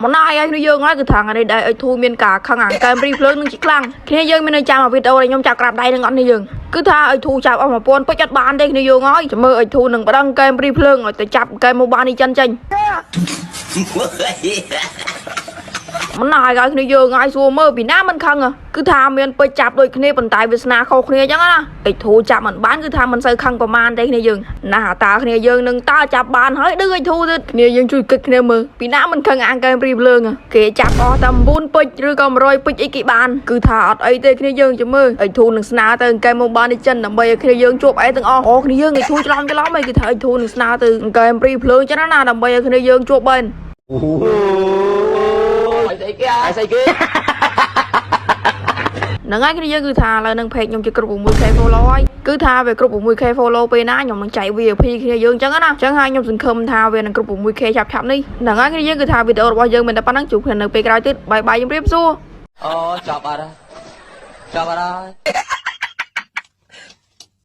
មកណាយឲ្យគ្នាយើងហើយគឺថាថ្ងៃនេះដែរឲ្យធូមានការខឹងអាកែមរីភ្លើងនឹងជាខ្លាំងគ្នាយើងមាននៅចាំវីដេអូដែលខ្ញុំចាប់ក្រាបដៃនឹងអត់គ្នាយើងគឺថាឲ្យធូចាប់អស់1000ពេជ្រអត់បានទេគ្នាយើងហើយចាំមើលឲ្យធូនឹងប្តឹងកែមរីភ្លើងឲ្យទៅចាប់កែម Mobile នេះចិនចេញ មិនណាយឲ្យគ្នាយើងឲ្យសួរមើលពីណាមិនខឹងគឺថាមានពេជ្រចាប់ដូចគ្នាប៉ុន្តែវាសនាខុសគ្នាអញ្ចឹងណាអិចធូចាប់មិនបានគឺថាមិនសូវខឹងប្រមាណទេគ្នាយើងណាតាគ្នាយើងនឹងតើចាប់បានហើយឌឺអិចធូទៀតគ្នាយើងជួយគិតគ្នាមើលពីណាមិនខឹងអាងកែមព្រីភ្លើងគេចាប់អស់តែ9ពេជ្រឬក៏100ពេជ្រអីគេបានគឺថាអត់អីទេគ្នាយើងចាំមើលអិចធូនឹងស្នើទៅកែម Mobile នេះចិនដើម្បីឲ្យគ្នាយើងជួបអីទាំងអស់អូគ្នាយើងអិចធូច្រឡំច្រឡំអីគឺថាអិចធូនឹងស្នើទៅកែមព្រីភ្លើងចឹងណាដើម្បីឲ្យគ្នាយើងជួបបែន ស្អីគេស្អីគេ ហ្នឹងហើយគ្នាយើងគឺថាឥឡូវនឹង page ខ្ញុំជាគ្រប់ 6K follow ហើយគឺថាវាគ្រប់ 6K follow ពេលណាខ្ញុំនឹងចែក VIP គ្នាយើងអញ្ចឹងណាអញ្ចឹងហើយខ្ញុំសង្ឃឹមថាវានឹងគ្រប់ 6K ឆាប់ៗនេះហ្នឹងហើយគ្នាយើងគឺថាវីដេអូរបស់យើងមានតែប៉ុណ្្នឹងជួបគ្នានៅពេលក្រោយទៀត bye bye ជម្រាបសួរ អូចប់អត់ហើយចប់អត់ហើយ។